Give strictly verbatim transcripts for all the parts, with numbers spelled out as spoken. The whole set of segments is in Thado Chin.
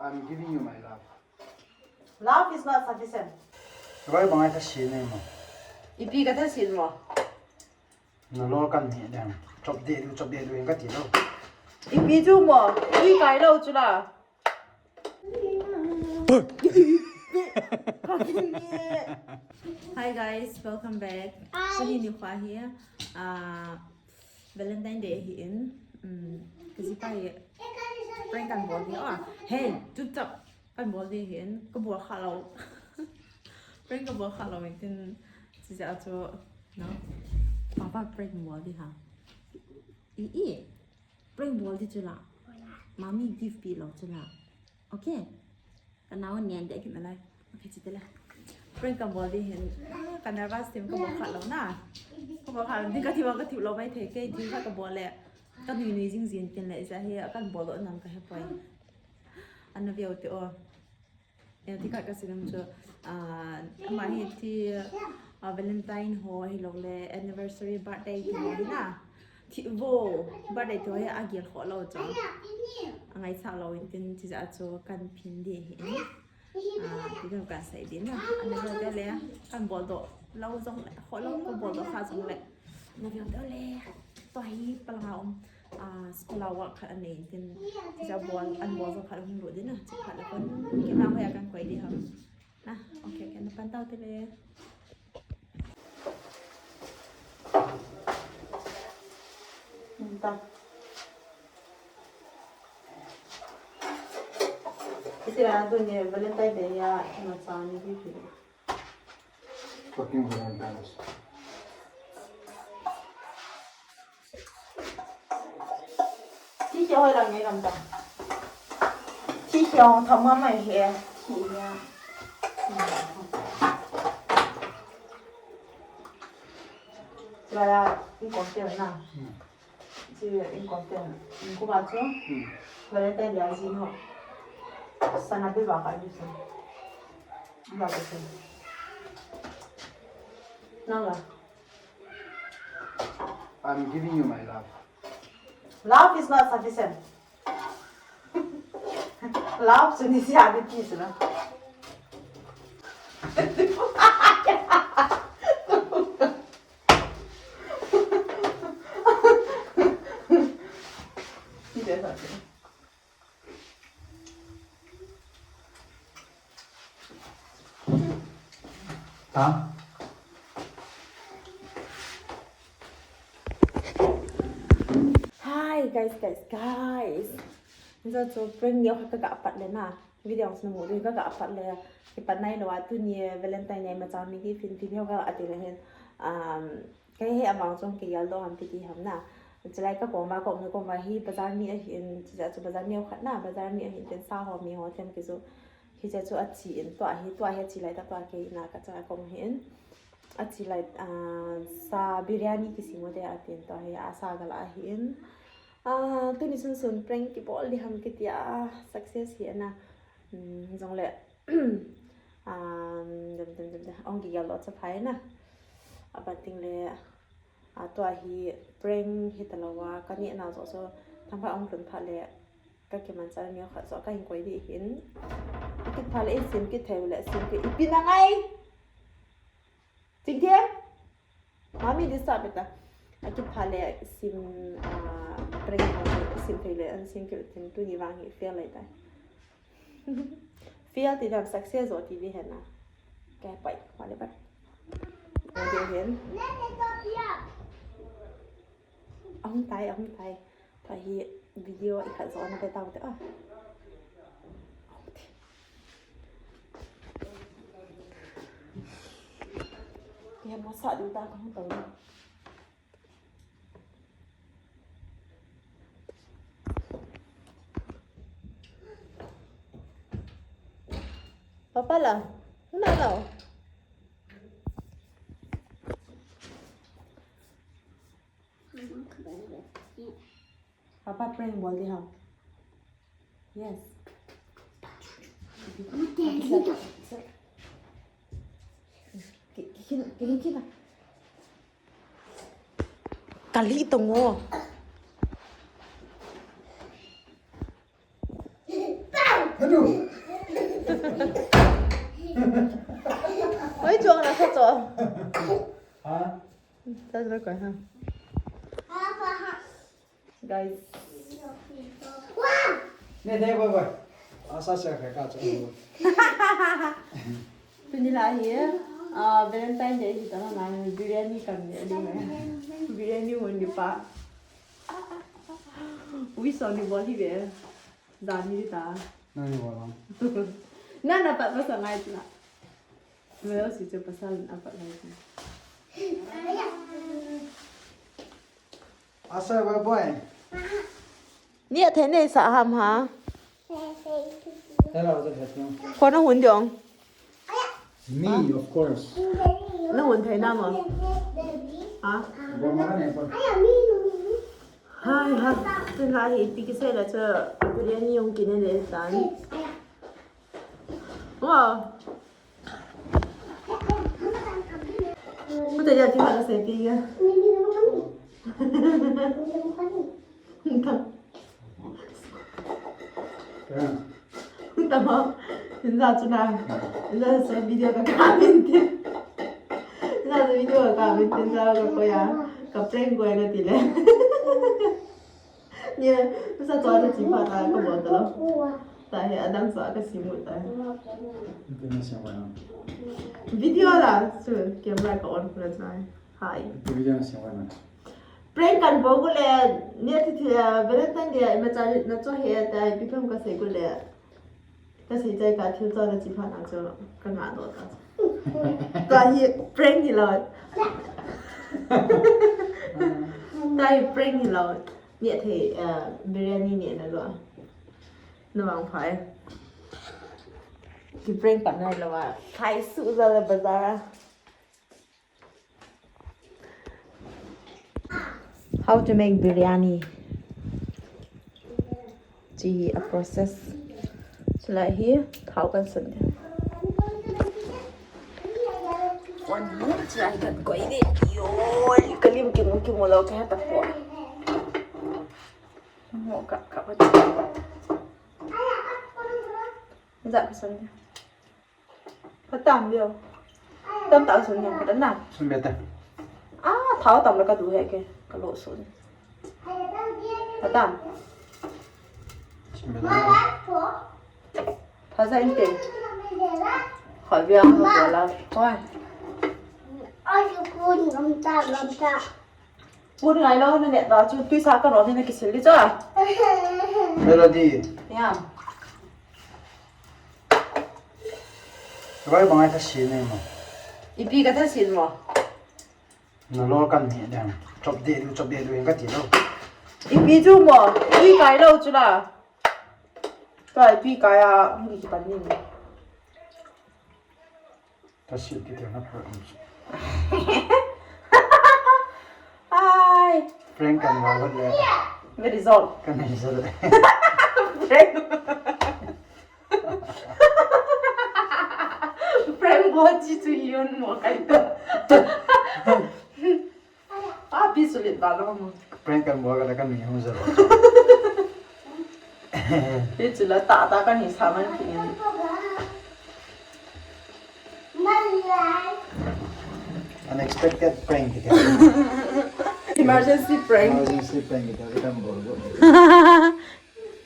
I'm giving you my love. Love is not sufficient. Why bang ai thasin nei mo? Ipi ka thasin mo? Na lo kan ni dem. Chop de du, chop de du, ka ti lo. Ipi chu mo? Ipi kai lo chu la. Hi guys, welcome back. Hi. Kani ni khwa hi, ah, Valentine Day hi in. Um, ka jipa hi prank kan bol di. Oh, hey, tup tap kan bol di hi in. Ka bol kha lo. Prank ka bol kha lo in tin. Sija chu, no? Papa prank bol di ha. I, i. Prank bol di chu la. Mami gift pi lo chu la. Okay. Ka nao nen de kin alai. Okay, chite la. Prank ka bol di hin. Ah, ka nervous tim ka bol kha lo na. Ka bol kha lo. Din ka ti wa ka ti lo mai thei ke, din ka ka bol le. Ka nui nui jing jin tin le ja hi kan bol lo nam ka he poi. Ana veu te o. Eh, ti khat ka sei nom chu, ah, ama hi ti, ah, Valentine ho, hi lo le anniversary, birthday ti ho hi na. Ti vo, birthday ti ho hi a gel kho lo chu. A ngaisah lo in tin ti ja chu kan phin di hi. Ah, ti dong kan sei di na. Ana veu te le, kan bol doh lo jong le, kho lo ka bol doh kha jong le. Ana veu te le. Tua hi palanga um, ah, school a work khat anei tin, ti ja bol, an bol jo khat hung lut di na, chu khat la kon, kei na hoi a kan koi di ham. Na, okay, okay, na pan tau te le. Ta. Iti la tu ni Valentine Day ya, na cha ni bi bi. Fucking Valentine's. Thi khia hoi lang ngai lam ta. Thi khia hong tham ma mai he. Thi ya. Chulai a, in kom te na. Hmm. Chi in kom te. In kom a chu. Hmm. Valentine dia jin ho. Sana bi ba ka bi chu. Ba ka chu. Nang la. I'm giving you my love. Love is not sufficient. Love chu ni sia ni pi chu na. Ni de sa chu. Hi guys, guys, guys. Nisa chu prank neo kha ka ga pat le na. Video ang sunu mu du ka ga pat le. Ki pat nai lo a tuni Valentine nei ma chang ni ki fin fin neo ka ati le hin. Um, Kei hi amang chong kei yal do ham piti ham na. Chulai ka koma, koma, koma hi bazar mi ahin, chija chu bazar mi khat na, bazar mi ahin tin sa ho mi ho them ki chu. Hi cha chu achi in tua hi, tua hi achi lai ta tua kei na ka cha kong hi in. Achi lai, ah, sa biryani ki si mo de atin tua hi asa gal ahin. Ah, tuni sun sun prank ki bol di ham ki tia success hi na. Hmm, jong le. Um, dem, dem, dem, dem. Ong ki gel lo cha phai na. Aban ting le, a, tua hi prank hi ta lo a, ka ni na zo so, tham pha ong tun pha le, ka ki man cha mi kha zo ka hin koi di hin. Ki pha le, sim ki theu le, sim ki ipi na ngai. Ting ke? Mami, this stop it, ah. Aki pha le sim, ah, prank ho sim thei le an sim ki tin tuni vang hi fail lai ta. Fail ti dam success o ti di hen na. Ke pai, pha le pai. Pai di hen. Ahung tai, ahung tai. Tua hi video i khat zo na pe tau te a. Ke mo sa du ta kong tau. Papa la, una la. Papa prank bol di ham. Yes. Kali tongo. Oi, chuang na sa cho. Ha? Ta ra koi ha. Guys. Ne, ne, bye, bye. Asa sa ka ka cho. Tuni la hi, ah, Valentine Day hi ta na, biryani kan ni, ani mai. Biryani won ni pa. Ui, so ni bol hi ve. Jani ta. Nani bol? Na, na pat pasal ngai tu na. Melo si chu pasal na pat ngai tu. Asa, bye, bye. Ni a thei nei sa ham ha. Hello, the best, no? Kona hun diong. Me, of course. Na hun thei na mo? Ha? Bo ma ne ko. Hai, ha. Tun la hi, ipi kisei la chu biryani jong kine le tan. Wow. Ko te ja ti ma se ti ya. Tama, inza chuna, inza sa video ka ka mintin. Inza sa video ka ka mintin, inza ka ko ya, ka prank ko ya ka tile. Ni, inza to ada chipa ta ka bol ta lo. Ta he, adang sa ka simu ta he. Video la, so camera ka on kula chai. Hai. Video na simu na. Prank kan bol ule, ni ati thia, Valentine dia, ima cha na cho he ta, ipi pam ka sei ule. Ka sei chai ka thil cho na chi pha na cho, ka nga do ta. Ta hi prank hi lo. Ta hi prank hi lo. Ni thei, eh, biryani ni na lo. Na vang phai. Ki prank pa na lo wa. Phai su za la bazar. How to make biryani. Chi a process. Chulai hi thao kan sun de. One more chulai kan koi de. Yo, kalim kimu kimu lo ka ta po. Mo ka ka pa. Ja ka sun de. Phatam lio. Tam ta sun jong phatam na. Sun beta. Ah, thao tam la ka du he ke. Ka lo sun. Phatam. Sun beta. Phaja inte. Kha bia ko la. Hoi. Ai, kun ngam ta, ngam ta. Pun ngai lo na ne ta chu tuisa ka ro ni na kisil di chu. Melody. Ya. Rai bangai ta si ne mo. Ipi ka ta si mo. Na lo kan ni dang. Chop de du, chop de du ka ti lo. Ipi chu mo. Tui kai lo chu la. Tui kai a, ngi ki pan ni. Ta si ti te na pha. Ai. Prank kan wa le. Very zol. Kan ni zol. Prank. Prank bo chi chu yun mo kai to. A pi sulit ba lo mo. Prank kan bo ka la kan ni hu zol. Pi chu la ta ta kan ni sa man ki ni. Unexpected prank kita. Emergency prank. Emergency prank kita, kita boleh.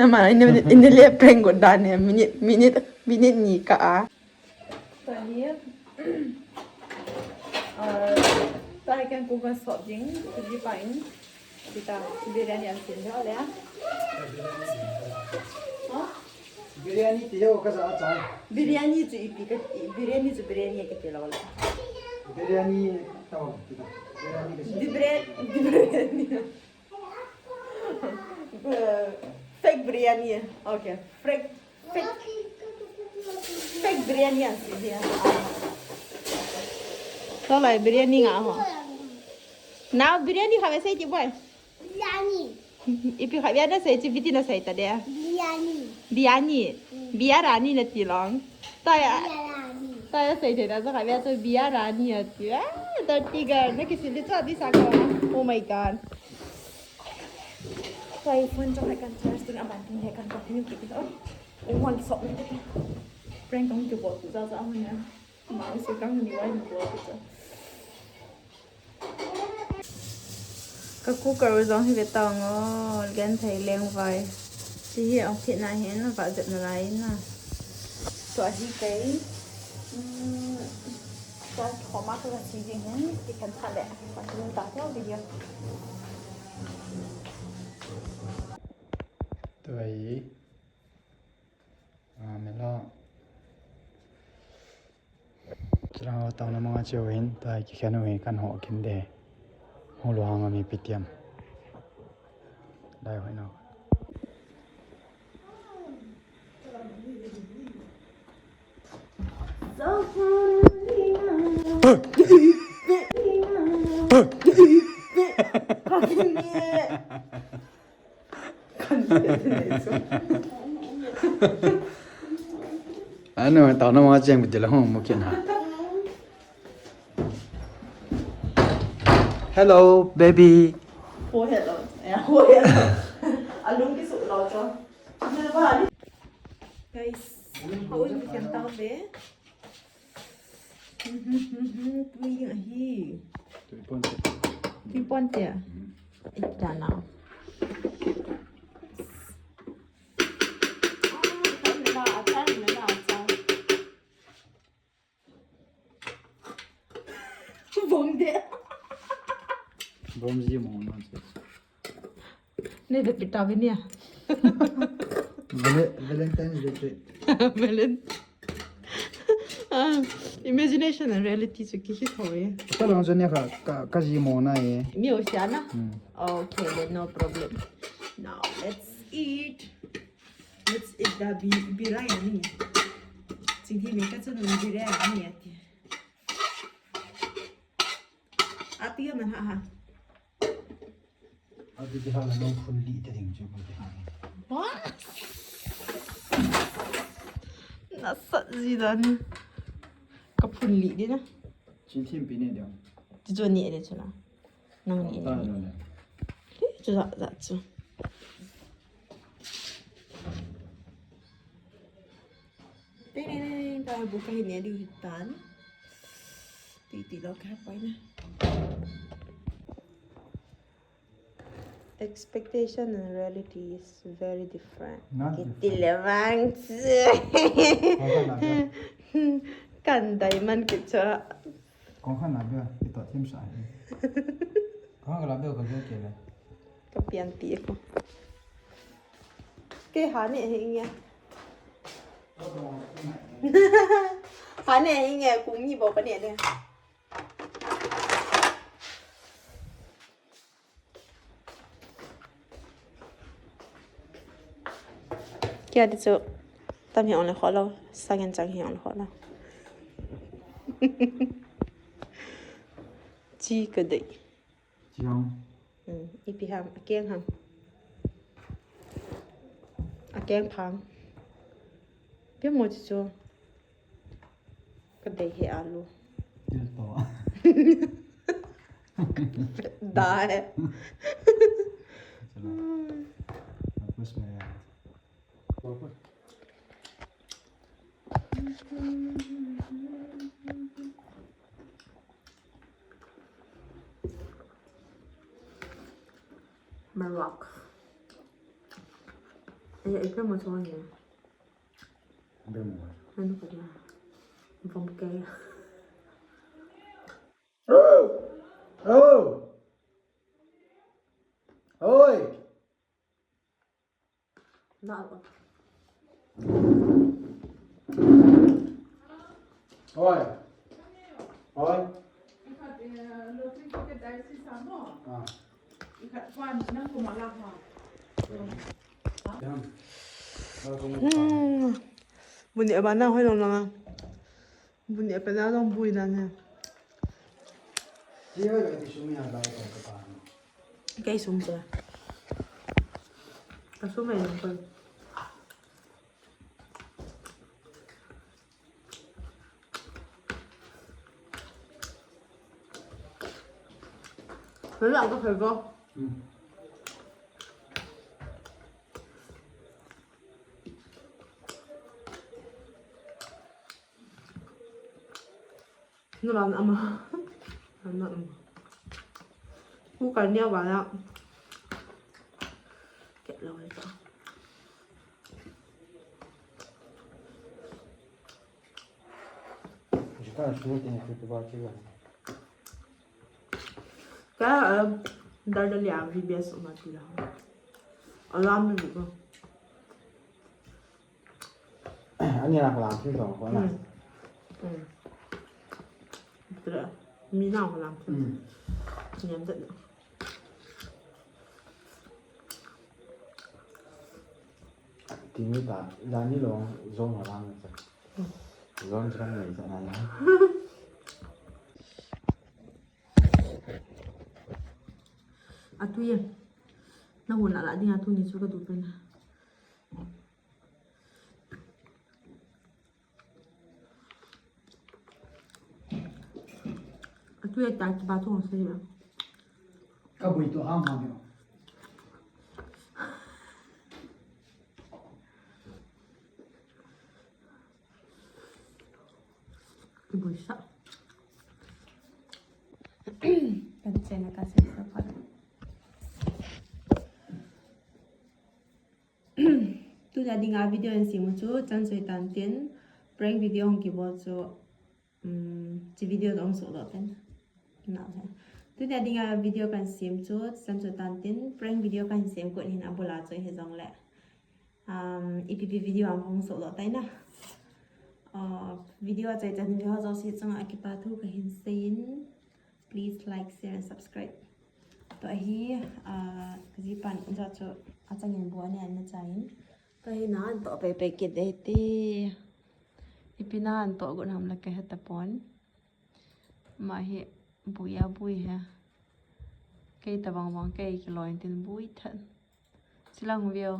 Ama, ini, ini le prank ko dan ya, minute, minute, minute ni ka a. Tahi, ah, tahi kan ko kan sop ding, kuji pain. Kita biryani an sin ho le. Ha? Biryani ti ho ka ja cha. Biryani chu ipi ka, biryani chu biryani ka ti lo le. Biryani ta ho kita. Biryani ka. Di bre-, di biryani. Eh, fake biryani. Okay. Fake, fake, fake biryani an si dia. Tolai biryani nga ho. Now biryani kha ve sei ti boy. Biryani. Ipi kha ve na sei ti, Viti na sei ta de. Biryani. Biryani. Biryani na ti long. Ta ya. Biryani. Ta ya sei de na kha ve to biryani ati. Ah, dirty girl. Na kisil di cha di sa ko. Oh my God. Phone chu hai kan charge tun a ban tin hai kan continue kit in. Ong hon sok ni. Prank kong kibol tu ja ja hon ya. Ma se kang ni wai ni bol tu ja. Ka cooker u jong hi ve tang o, genthei lengvai. Chi hi ong phit na hin, va jep nalai na. Tua hi kei. Um, tua thoma ka chi ding hin, kikhen pha le. Ka chi ta theo video. Tua hi. Ah, mela. Chulanga taona manga cheu hin, tua hi kikhen u hi kan ho kin de. Ho lo hanga mi pitiam. Dai hoi na. Ano, taona manga cheng bidila hong mo kin ha. Hello, baby. Oh, hello. Yeah, oh, hello. Alung kisu lo cho. Guys, how will we can tell be? Tui ding ahi. Tui pon te. Tui pon te. Mm. Ita na. Ah, atar na la, atar na la, atar. Vom de. Vom ji mo na se. Ne de pita ve nia. Vale-, Valentine's Day treat. Valen-, ah, imagination and reality chu kihi thou e. Ka long chu nia ka, ka, ka ji mo na e. Mi o sia na? Hmm. Okay, then no problem. Now let's eat. Let's eat the bi-, biryani. Chinghi me ka chu nun biryani ati. Ati ya man ha ha. Ati ti ha la nong phun li te ding chu ko ti ha. What? Nasat ji dan. Ka phun li di na. Chin thim pi ne dia. Ti jo ni e de chu na. Nang ni e. Ta jo ne. Ti chu za, za chu. Ding, ding, ding, ding. Tayo buka hin ya di hitan. Titi lo ka pa na. Expectation and reality is very different. Not different. Kiti le bang. Kong khan na bia. Kan diamond kicha. Kong khan na bia, ito thim sa hi. Kong khan la bia ka bia ke le. Ka pian ti ko. Ke ha ne hi nge. Ha ne hi nge, kung ni bo ka ne de. Kia ti chu tam hi ong le kho lo, sang in chang hi ong le kho lo. Chi ka dei. Chi hang. Hmm, ipi ham, a keng ham. A keng phang. Pi mo chi chu. Ka dei he alu. Til to. Da he. Chala. Apus me ya. Maroc. Ay, ay, kamo sa kanya. Ano ka na? Vampire. Oh! Oh! Oi! Na ako. Oi! Oi! Ah. Hmm. Buni abana hoi long long a. Buni apena long bui dan he. Kei sum cha. Ka sum e long koi. Lala ka phai ko. Hmm. Nalan ama. Nalan ama. Ku kan nia wala. Ket lo le ta. Jika su te ne tu ba chi ba. Ka, um, dar dar lia V B S uma ti la. Alarm ni ko. Ani nak lang sih dong ko na. Hmm. Hmm. Betul. Mina ko lang. Hmm. Niam tak. Tini ta, jani long zong ko lang sa. Zong sa kan nei sa na ya. Atu ye. Na hun la la ding atu ni chu ka du pen. Atu ya ta ki ba thong se ya. Ka bui to ham ham yo. Ki bui sa. Kan chena ka se sa pa. Tunia dinga video in simu chu, chan sui tan tin, prank video hong kibol chu, um, chi video dong so lo ten. Na he. Tunia dinga video kan sim chu, chan sui tan tin, prank video kan sim ko hin abula chu hi jong le. Um, ipi pi video am hong so lo tai na. Uh, video a chai chan video ho jouse chunga kipa thu ka hin seiyin. Please like, share and subscribe. Tua hi, ah, ka jipan ja chu achangin bu ani an na chain. Tua hi na an to pe pe kit de ti. Ipi na an to gun ham la ka heta pon. Ma hi bui a bui he. Kei ta bang bang kei ki loin tin bui than. Silang vio.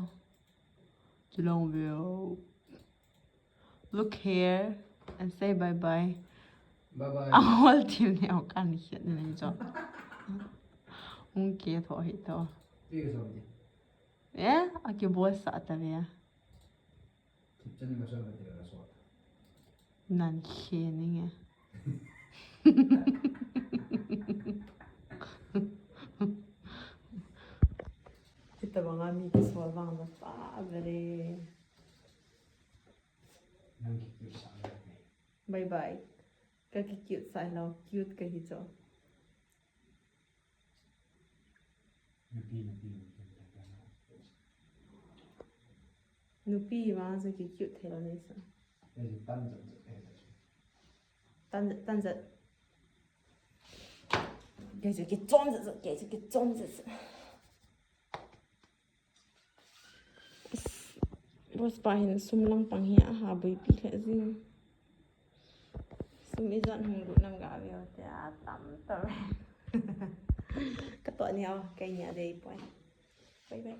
Silang vio. Look here and say bye bye. Bye bye. A whole team ne o kan hiat ni cho. Ung ke tho hi to. Ti so ti. Eh, a ke bo sa ta ve. Kipchani ma so ma ti la so. Nan khe ni nge. Kita banga mi kisol bang na pa vere. Nang ki cute sa lo. Bye bye. Ka ki cute sa lo, cute ka hi cho. Nupi, nupi, nupi, nupi. Nupi hi vang chu ki cute thei lo nei sa. Ei chu tan jat jat thei sa chu. Tan, tan jat. Kei chu ki chom jat jat, kei chu ki chom jat jat. Boss pa hin sum lang pang hi a ha bui pi khe jing. Sum ijat hung lut nam ga ve te a tam tam. Ka to ni au, kei ni a dei poi. Bye bye.